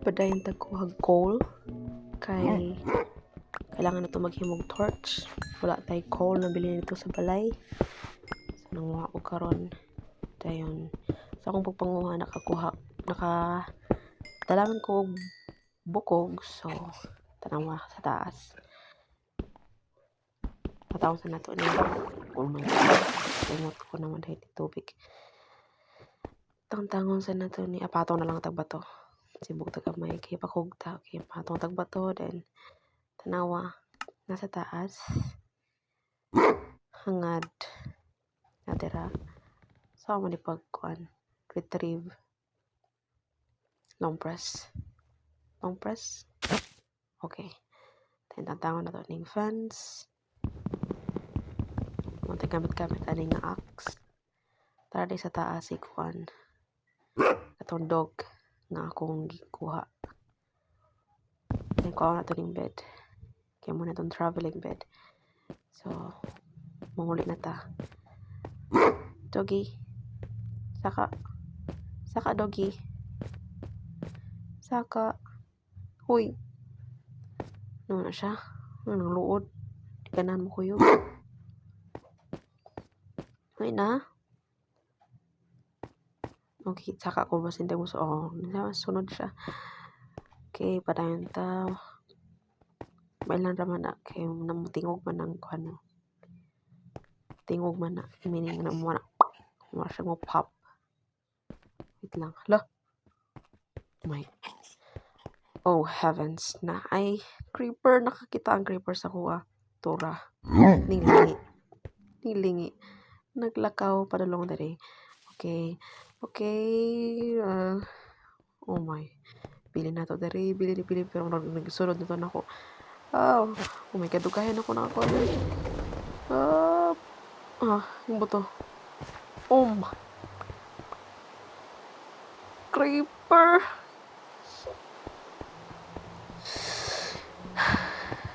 Padayon tag kuhag coal kay kailangan na to maghimog torch. Wala tay coal na bilin dito sa balay. So nanguha ko karon. Dayon sa akong pagpanguha, nakakuha, naka dalaman ko og bukog, so tanawa sa taas. Patawon sa nato ni. Oh my God. Limot ko naman dahil tubig. Tangtangon sa nato ni apatong na lang tag bato. Sibog ta gamay kay pakog ta. Okay, patong tag bato, then tanawa nasa taas. Hangad na dira. So mo ni pagkuan, retrieve, long press, long press. Okay, then tangtangon na to ning fence. Mo gamit-gamit ani nga axe. Tara di sa taas, ikuan atong dog nga akong gikuha. Then kuha na to ning bed. Kaya mo na itong traveling bed. So, manguli na ta. Doggy. Saka. Saka, doggy. Saka. Huy. Ano na siya? Ano nang luod? Di ganahan mo kuyog. Ay na. Okay, saka ko basin mo so, oh, sunod siya. Okay, padayon ta. Mailan ra man na kay namutingog man ang kuan. Tingog man na, meaning na mo na mo siya mo pop. Wait lang. Hala. My. Oh heavens na ay creeper, nakakita ang creeper sa kuha. Tura. Nilingi. Nilingi. Naglakaw padulong diri. Okay. Okay. Oh my. Bili na to diri, bili bili, pero nagsunod na to nako. Oh my God, dugayan ako na ako. Ah, ah, yung buto. Oh my. Creeper.